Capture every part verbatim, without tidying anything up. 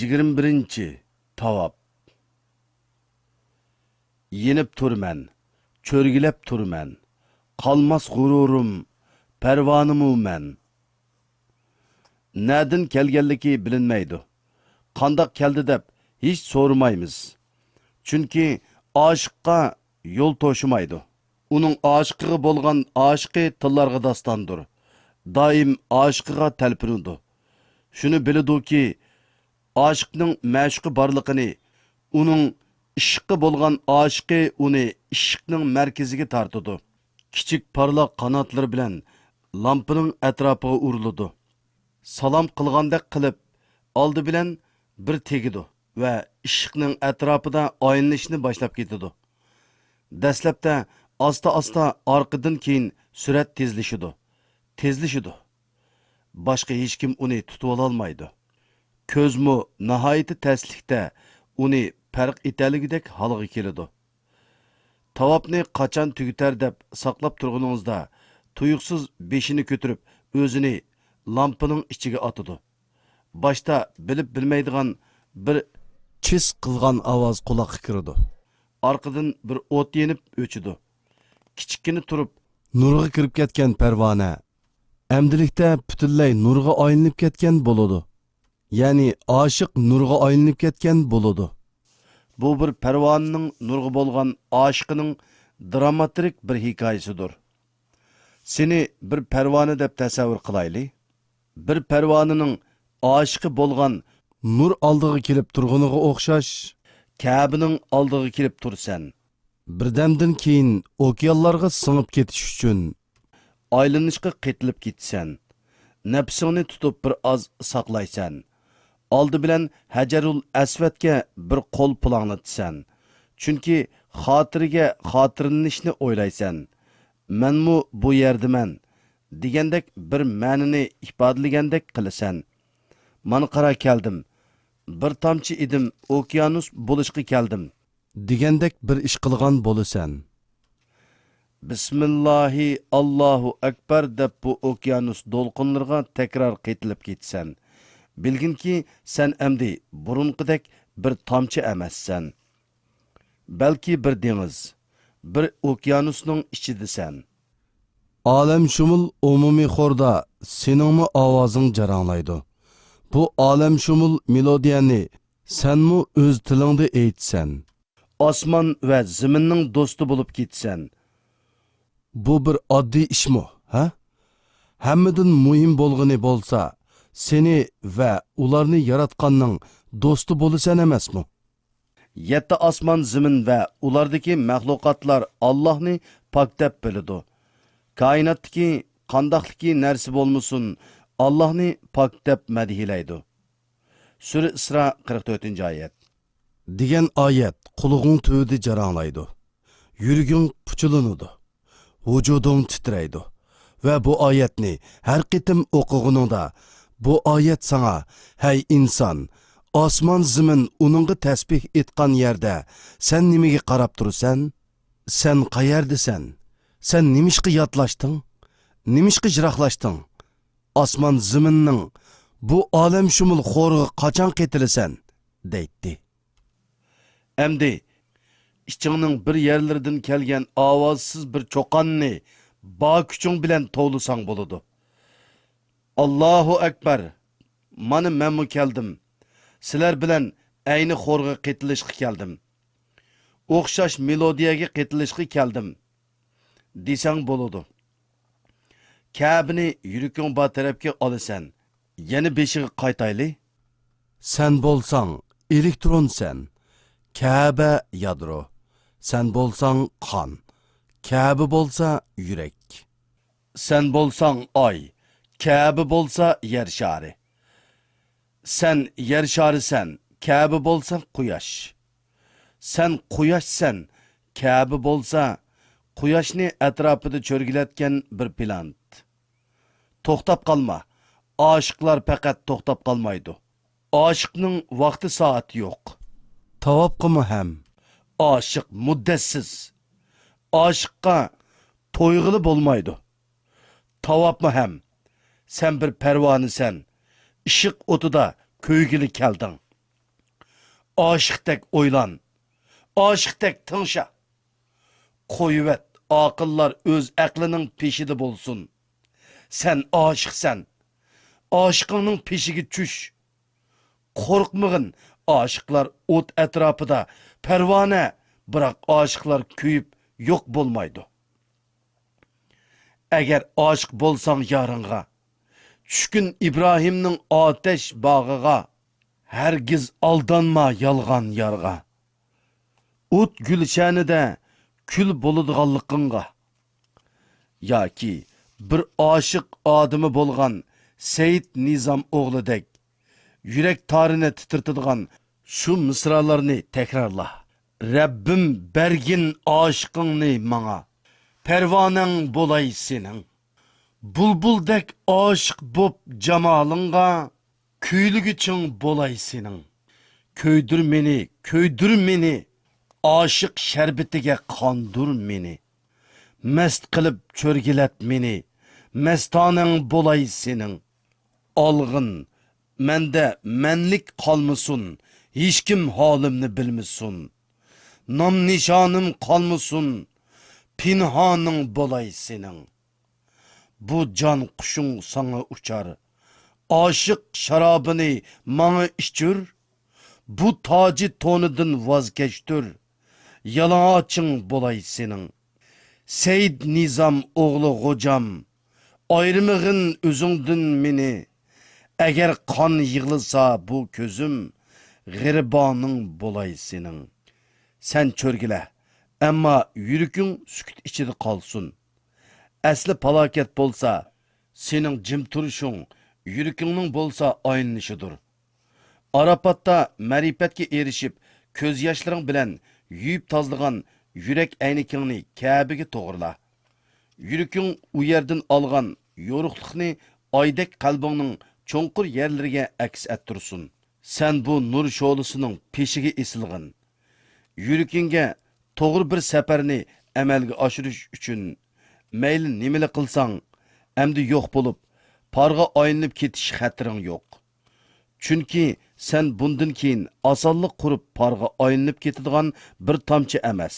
يىگىرمە بىرىنچى تاۋاپ. يېنىپ تۇرىمەن، چۆرگىلەپ تۇرىمەن، قالماس غۇرۇرۇم، پەرۋانىمۇ مەن. نەدىن كەلگەنلىكى بىلىنمەيدۇ. قانداق كەلدى دەپ ھېچ سورىمايمىز. چۈنكى ئاشىققا يول توشىمايدۇ. ئۇنىڭ ئاشىقىغا بولغان ئاشىقى تىللارغا داستاندۇر. دائىم ئاشىقىغا تەلپۈنىدۇ. شۇنى بىلىدۇكى، ئاشىقنىڭ مەشۇقى بارلىقىنى، ئۇنىڭ ئىشققا بولغان ئاشىقى ئۇنى ئىشقنىڭ مەركىزىگە تارتىدۇ. كىچىك پارلاق قاناتلىرى بىلەن لامپىنىڭ ئەتراپىغا ئۇرۇلىدۇ. سالام قىلغاندەك قىلىپ، ئالدى بىلەن بىر تېگىدۇ ۋە ئىششىقنىڭ ئەتراپىدا ئايلىنىشنى باشلاپ كېتىدۇ. دەسلەپتە ئاستا-ئاستا، ئارقىدىن كېيىن سۈرئەت تېزلىشىدۇ، تېزلىشىدۇ. باشقا ھېچكىم ئۇنى تۇتۇۋالالمايدۇ. كۆزمۇ ناھايىتى تەسلىكتە ئۇنى پەرق ئېتەلىگۈدەك ھالغا كېلىدۇ. تاۋاپنى قاچان تۈگىتەر دەپ ساقلاپ تۇرغىنىڭىزدا، تۇيۇقسىز بېشىنى كۆتۈرۈپ، ئۆزىنى لامپىنىڭ ئىچىگە ئاتىدۇ. باشتا بىلىپ بىلمەيدىغان بىر چىس قىلغان ئاۋاز قۇلاققا كىرىدۇ. ئارقىدىن بىر ئوت يېنىپ ئۆچىدۇ. كىچىككىنە تۇرۇپ نۇرغا كىرىپ كەتكەن پەرۋانە ئەمدىلىكتە پۈتۈنلەي نۇرغا ئايلىنىپ كەتكەن بولىدۇ. يەنى ئاشىق نۇرغا ئايلىنىپ كەتكەن بولىدۇ. بۇ بىر پەرۋانىنىڭ نۇرغا بولغان ئاشىقىنىڭ دراماتىك بىر ھېكايىسىدۇر. سېنى بىر پەرۋانە دەپ تەسەۋۋۇر قىلايلى. بىر پەرۋانىنىڭ ئاشىقى بولغان نۇر ئالدىغا كېلىپ تۇرغىنىغا ئوخشاش، كەبىنىڭ ئالدىغا كېلىپ تۇرىسەن. بىردەمدىن كېيىن ئوكيانلارغا سىڭىپ كېتىش ئۈچۈن ئايلىنىشقا قېتىلىپ كېتىسەن. نەپسىڭنى تۇتۇپ بىر ئاز ساقلايسەن. ئالدى بىلەن ھەجەرۇل ئەسۋەدكە بىر قول پۇلاڭلىتىسەن. چۈنكى خاتىرىگە خاتىرىلىنىشنى ئويلايسەن. مەنمۇ بۇ يەردىمەن دېگەندەك بىر مەنىنى ئىپادىلىگەندەك قىلىسەن. مانا قارا كەلدىم. بىر تامچە ئىدىم، ئوكيانۇس بولۇشقا كەلدىم دېگەندەك بىر ئىش قىلغان بولىسەن. بىسمىللاھى ئاللاھۇ ئەكبەر دەپ بۇ ئوكيانۇس دولقۇنلىرىغا تەكرار قېتىلىپ كېتىسەن. بىلگىنكى، سەن ئەمدى بۇرۇنقىدەك بىر تامچە ئەمەسسەن. بەلكى بىر دېڭىز، بىر ئوكيانۇسنىڭ ئىچىدىسەن. ئالەمشۇمۇل ئومۇمىي خوردا سېنىڭمۇ ئاۋازىڭ جاراڭلايدۇ. بۇ ئالەمشۇمۇل مېلودىيەنى سەنمۇ ئۆز تىلىڭدا ئېيتىسەن. ئاسمان ۋە زېمىننىڭ دوستى بولۇپ كېتىسەن. بۇ بىر ئاددىي ئىشمۇ، ھە؟ ھەممىدىن مۇھىم بولغىنى بولسا، سېنى ۋە ئۇلارنى ياراتقاننىڭ دوستى بولىسەن ئەمەسمۇ؟ يەتتە ئاسمان، زېمىن ۋە ئۇلاردىكى مەخلۇقاتلار ئاللاھنى پاك دەپ بىلىدۇ. كائىناتتىكى قانداقلىكى نەرسە بولمىسۇن، ئاللاھنى پاك دەپ مەدھىيلەيدۇ. سۈرە ئىسرا، قىرىق تۆتىنچى ئايەت. دېگەن ئايەت قۇلىقىڭ تۈۋىدە جاراڭلايدۇ. يۈرىكىڭ پۇچىلىنىدۇ. ۋۇجۇدۇڭ تىترەيدۇ. ۋە بۇ ئايەتنى ھەر قېتىم ئوقۇغىنىڭدا، بۇ ئايەت ساڭا، ھەي ئىنسان، ئاسمان زېمىن ئۇنىڭغا تەسبىھ ئېيتقان يەردە سەن نېمىگە قاراپ تۇرىسەن؟ سەن قەيەردىسەن؟ سەن نېمىشقا ياتلاشتىڭ؟ نېمىشقا يىراقلاشتىڭ؟ ئاسمان زېمىننىڭ بۇ ئالەمشۇمۇل خورىغا قاچان قېتىلىسەن؟ دەيتتى. ئەمدى ئىچىڭنىڭ بىر يەرلىرىدىن كەلگەن ئاۋازسىز بىر چوقاننى بار كۈچۈڭ بىلەن توۋلىساڭ بولىدۇ. ئاللاھۇ ئەكبەر! مانا مەنمۇ كەلدىم. سىلەر بىلەن ئەينى خورغا قېتىلىشقا كەلدىم. ئوخشاش مېلودىيەگە قېتىلىشقا كەلدىم، دېسەڭ بولىدۇ. كەبىنى يۈرىكىڭ بار تەرەپكە ئالىسەن. يەنە بېشىغا قايتايلى. سەن بولساڭ ئېلېكترونسەن، كەبە يادرو. سەن بولساڭ قان، كەبە بولسا يۈرەك. سەن بولساڭ ئاي، كەبە بولسا يەر شارى. سەن يەر شارىسەن، كەبە بولسا قۇياش. سەن قۇياشسەن، كەبە بولسا قۇياشنى ئەتراپىدا چۆرگىلەتكەن بىر پلانېت. توختاپ قالما. ئاشىقلار پەقەت توختاپ قالمايدۇ. ئاشىقنىڭ ۋاقتى سائىتى يوق. تاۋاپقىمۇ ھەم. ئاشىق مۇددەتسىز. ئاشىققا تويغىلى بولمايدۇ. تاۋاپمۇ ھەم. سەن بىر پەرۋانىسەن. ئىشق ئوتىدا كۆيگىلى كەلدىڭ. ئاشىقتەك ئويلان، ئاشىقتەك تىڭشا. قويۇۋەت، ئاقىللار ئۆز ئەقلىنىڭ پېشىدە بولسۇن. سەن ئاشىقسەن، ئاشىقىڭنىڭ پېشىگە چۈش. قورقمىغىن، ئاشىقلار ئوت ئەتراپىدا پەرۋانە، بىراق ئاشىقلار كۆيۈپ يوق بولمايدۇ. ئەگەر ئاشىق بولساڭ يارىڭغا، چۈشكىن ئىبراھىمنىڭ ئاتەش باغىغا. ھەرگىز ئالدانما يالغان يارغا، ئوت گۈلشەنىدە كۈل بولىدىغانلىقىڭغا. ياكى بىر ئاشىق ئادىمى بولغان سەيىت نىزام ئوغلىدەك يۈرەك تارىنى تىترىتىدىغان شۇ مىسرالارنى تەكرارلا. رەببىم، بەرگىن ئاشىقىڭنى ماڭا، پەرۋانەڭ بولاي سېنىڭ. بۇلبۇلدەك ئاشىق بوپ جامالىڭغا، كۆيلىگۈچىڭ بولاي سېنىڭ. كۆيدۈر مېنى، كۆيدۈر مېنى، ئاشىق شەربىتىگە قاندۇر مېنى. مەست قىلىپ چۆرگىلەت مېنى، مەستانەڭ بولاي سېنىڭ. ئالغىن، مەندە مەنلىك قالمىسۇن، ھېچكىم ھالىمنى بىلمىسۇن. نام نىشانىم قالمىسۇن، پىنھانىڭ بولاي سېنىڭ. بۇ جان قۇشۇڭ ساڭا ئۇچار، ئاشىق شارابىنى ماڭا ئىچۈر. بۇ تاجى تونىدىن ۋاز كەچتۈر، يالىڭاچىڭ بولاي سېنىڭ. سەيىد نىزام ئوغلى غوجام، ئايرىمىغىن ئۆزۈڭدىن مېنى. ئەگەر قان يىغلىسا بۇ كۆزۈم، غىرىبانىڭ بولاي سېنىڭ. سەن چۆرگىلە، ئەمما يۈرىكىڭ سۈكۈت ئىچىدە قالسۇن. ئەسلى پالاكەت بولسا، سېنىڭ جىم تۇرۇشۇڭ، يۈرىكىڭنىڭ بولسا ئايلىنىشىدۇر. ئاراپاتتا مەرىپەتكە ئېرىشىپ، كۆز ياشلىرىڭ بىلەن يۇيۇپ تازىلىغان يۈرەك ئەينىكىڭنى كەبىگە توغرىلا. يۈرىكىڭ ئۇ يەردىن ئالغان يورۇقلۇقنى ئايدەك قەلبىڭنىڭ چوڭقۇر يەرلىرىگە ئەكس ئەتتۈرسۇن. سەن بۇ نۇر شولىسىنىڭ پېشىگە ئېسىلغىن. يۈرىكىڭگە توغرا بىر سەپەرنى ئەمەلگە ئاشۇرۇش ئۈچۈن مەيلى نېمىلا قىلساڭ، ئەمدى يوق بولۇپ، پارغا ئايلىنىپ كېتىش خەتىرىڭ يوق. چۈنكى سەن بۇندىن كېيىن ئاسانلا قۇرۇپ پارغا ئايلىنىپ كېتىدىغان بىر تامچە ئەمەس،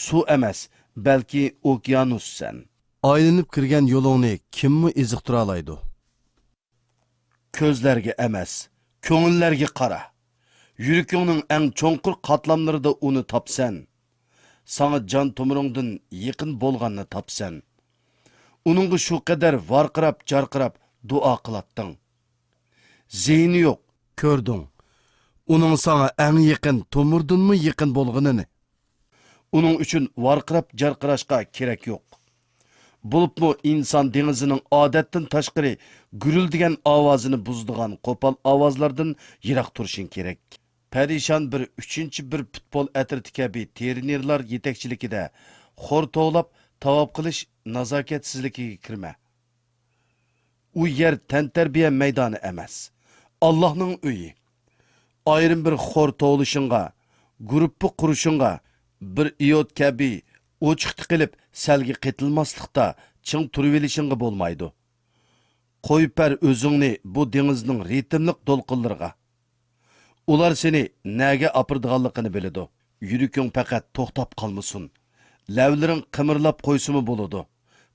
سۇ ئەمەس، بەلكى ئوكيانۇس سەن. ئايلىنىپ كىرگەن يولۇڭنى كىممۇ ئېزىقتۇرالايدۇ؟ كۆزلەرگە ئەمەس، كۆڭۈللەرگە قارا. يۈرىكىڭنىڭ ئەڭ چوڭقۇر قاتلاملىرىدا ئۇنى تاپسەن. ساڭا جان تومۇرۇڭدىن يېقىن بولغاننى تاپسەن. ئۇنىڭغا شۇ قەدەر ۋارقىراپ، جارقىراپ دۇئا قىلاتتىڭ. زىيىنى يوق. كۆردۈڭ، ئۇنىڭ ساڭا ئەڭ يېقىن تومۇردىنمۇ يېقىن بولغىنىنى. ئۇنىڭ ئۈچۈن ۋارقىراپ جارقىراشقا كېرەك يوق. بولۇپمۇ ئىنسان دېڭىزىنىڭ ئادەتتىن تاشقىرى گۈرۈلدىگەن ئاۋازىنى بۇزىدىغان قوپال ئاۋازلاردىن يىراق تۇرۇشۇڭ كېرەك. پەرىشان بىر ئۈچىنچى بىر پۇتبول ئەترىتى كەبى ترېنېرلار يېتەكچىلىكىدە خور توۋلاپ تاۋاپ قىلىش نازاكەتسىزلىكىگە كىرمە. ئۇ يەر تەنتەربىيە مەيدانى ئەمەس، ئاللاھنىڭ ئۆيى. ئايرىم بىر خور توۋلىشىڭغا، گۇرۇپپا قۇرۇشۇڭغا، بىر ئىيوت كەبى ئوچۇق تىقىلىپ سەلگە قېتىلماسلىقتا چىڭ تۇرۇۋېلىشىڭغا بولمايدۇ. قويۇپ بەر ئۆزۈڭنى بۇ دېڭىزنىڭ رىتىملىق دولقۇنلىرىغا. ئۇلار سېنى نەگە ئاپىرىدىغانلىقىنى بىلىدۇ. يۈرىكىڭ پەقەت توختاپ قالمىسۇن. لەۋلىرىڭ قىمىرلاپ قويسىمۇ بولىدۇ.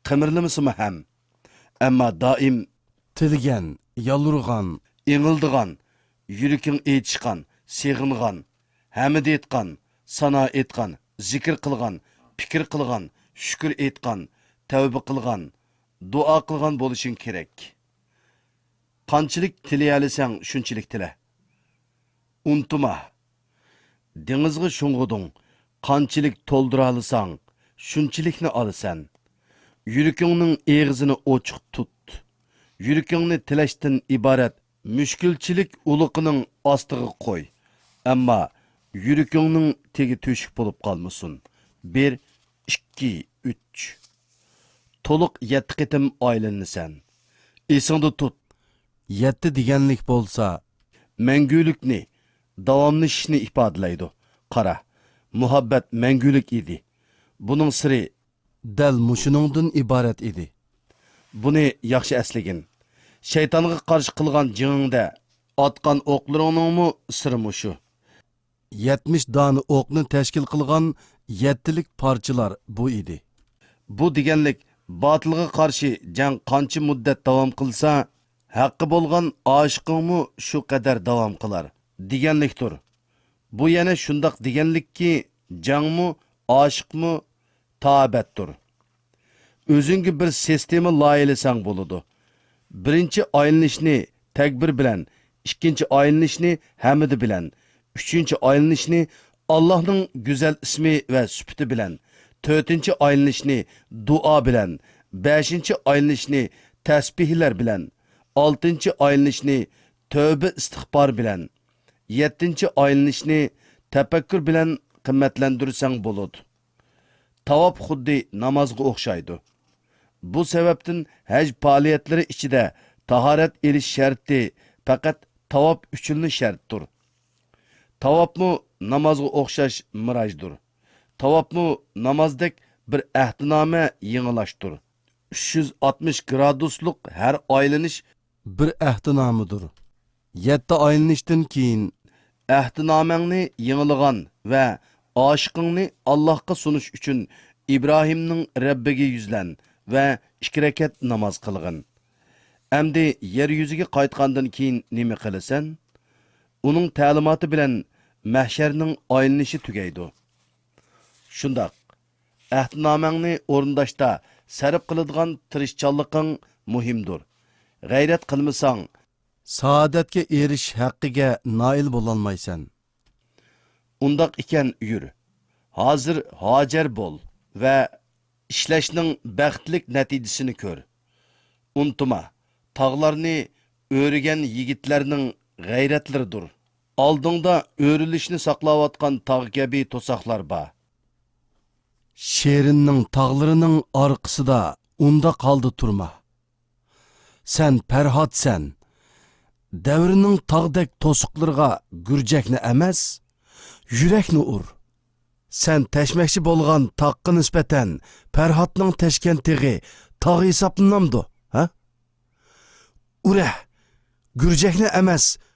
قىمىرلىمىسىمۇ ھەم. ئەمما دائىم تىلىگەن، يالۋۇرغان، ئىڭىلدىغان، يۈرىكىڭ ئېچىشقان، سېغىنغان، ھەمىدە ئېيتقان، سانا ئېيتقان، زىكىر قىلغان، پىكىر قىلغان، شۈكۈر ئېيتقان، تەۋبە قىلغان، دۇئا قىلغان بولۇشۇڭ كېرەك. قانچىلىك تىلىيەلىسەڭ، شۇنچىلىك تىلە. ئۇنتۇما، دېڭىزغا شۇڭغۇدۇڭ، قانچىلىك تولدۇرالىساڭ، شۇنچىلىكنى ئالىسەن. يۈرىكىڭنىڭ ئېغىزىنى ئوچۇق تۇت. يۈرىكىڭنى تىلەشتىن ئىبارەت مۈشكۈلچىلىك ئۇلىقىنىڭ ئاستىغا قوي. ئەمما يۈرىكىڭنىڭ تېگى تۆشۈك بولۇپ قالمىسۇن. بىر، ئىككى، ئۈچ. تولۇق يەتتە قېتىم ئايلىنىسەن. ئېسىڭدە تۇت. يەتتە دېگەنلىك بولسا، مەڭگۈلۈكنى، داۋاملىشىشنى ئىپادىلەيدۇ. قارا، مۇھەببەت مەڭگۈلۈك ئىدى. بۇنىڭ سىرى دەل مۇشۇنىڭدىن ئىبارەت ئىدى. بۇنى ياخشى ئەسلىگىن. شەيتانغا قارشى قىلغان جېڭىڭدە ئاتقان ئوقلىرىڭنىڭمۇ سىرى مۇشۇ. يەتمىش دانە ئوقنى تەشكىل قىلغان يەتتىلىك پارچىلار بۇ ئىدى. بۇ دېگەنلىك، باتىلغا قارشى جەڭ قانچە مۇددەت داۋام قىلسا، ھەققى بولغان ئاشىقىڭمۇ شۇ قەدەر داۋام قىلار دېگەنلىكتۇر. بۇ يەنە شۇنداق دېگەنلىككى، جەڭمۇ، ئاشىقمۇ تائەبەتتۇر. ئۆزۈڭگە بىر سىستېما لايىھەلىسەڭ بولىدۇ. بىرىنچى ئايلىنىشنى تەكبىر بىلەن، ئىككىنچى ئايلىنىشنى ھەمىدە بىلەن، ئۈچىنچى ئايلىنىشنى ئاللاھنىڭ گۈزەل ئىسمى ۋە سۈپىتى بىلەن، تۆتىنچى ئايلىنىشنى دۇئا بىلەن، بەشىنچى ئايلىنىشنى تەسبىھلەر بىلەن، ئالتىنچى ئايلىنىشنى تەۋبە ئىستىغپار بىلەن، يەتتىنچى ئايلىنىشنى تەپەككۇر بىلەن قىممەتلەندۈرسەڭ بولىدۇ. تاۋاپ خۇددى نامازغا ئوخشايدۇ. بۇ سەۋەبتىن ھەج پائالىيەتلىرى ئىچىدە تاھارەت ئېلىش شەرتى پەقەت تاۋاپ ئۈچۈنلا شەرتتۇر. تاۋاپمۇ نامازغا ئوخشاش مىراجدۇر. تاۋاپمۇ نامازدەك بىر ئەھدىنامە يېڭىلاشتۇر. ئۈچ يۈز ئاتمىش گرادۇسلۇق ھەر ئايلىنىش بىر ئەھدىنامىدۇر. يەتتە ئايلىنىشتىن كېيىن، ئەھدىنامەڭنى يېڭىلىغان ۋە ئاشىقىڭنى ئاللاھقا سۇنۇش ئۈچۈن ئىبراھىمنىڭ رەببىگە يۈزلەن ۋە ئىككى رەكەت ناماز قىلغىن. ئەمدى يەر يۈزىگە قايتقاندىن كېيىن نېمە قىلىسەن؟ ئۇنىڭ تەلىماتى بىلەن مەھشەرنىڭ ئايلىنىشى تۈگەيدۇ. شۇنداق، ئەھدىنامەڭنى ئورۇنداشتا سەرپ قىلىدىغان تىرىشچانلىقىڭ مۇھىمدۇر. غەيرەت قىلمىساڭ، سائادەتكە ئېرىشىش ھەققىگە نائىل بولالمايسەن. ئۇنداق ئىكەن، يۈر. ھازىر ھاجەر بول ۋە ئىشلەشنىڭ بەختلىك نەتىجىسىنى كۆر. ئۇنتۇما، تاغلارنى ئۆرۈگەن يىگىتلەرنىڭ غەيرەتلىرىدۇر. ئالدىڭدا ئۆرۈلۈشنى ساقلاۋاتقان تاغ كەبى توساقلار بار. شېرىننىڭ تاغلىرىنىڭ ئارقىسىدا ئۇنداق ھالدا تۇرما. سەن پەرھاتسەن. دەۋرنىڭ تاغدەك توسۇقلىرىغا گۈرجەكنى ئەمەس، يۈرەكنى ئۇر. سەن تەشمەكچى بولغان تاغقا نىسبەتەن پەرھاتنىڭ تەشكەن تېغى تاغ ھېسابلىنامدۇ، ھە؟ ئۇرە، گۈرجەكنى ئەمەس،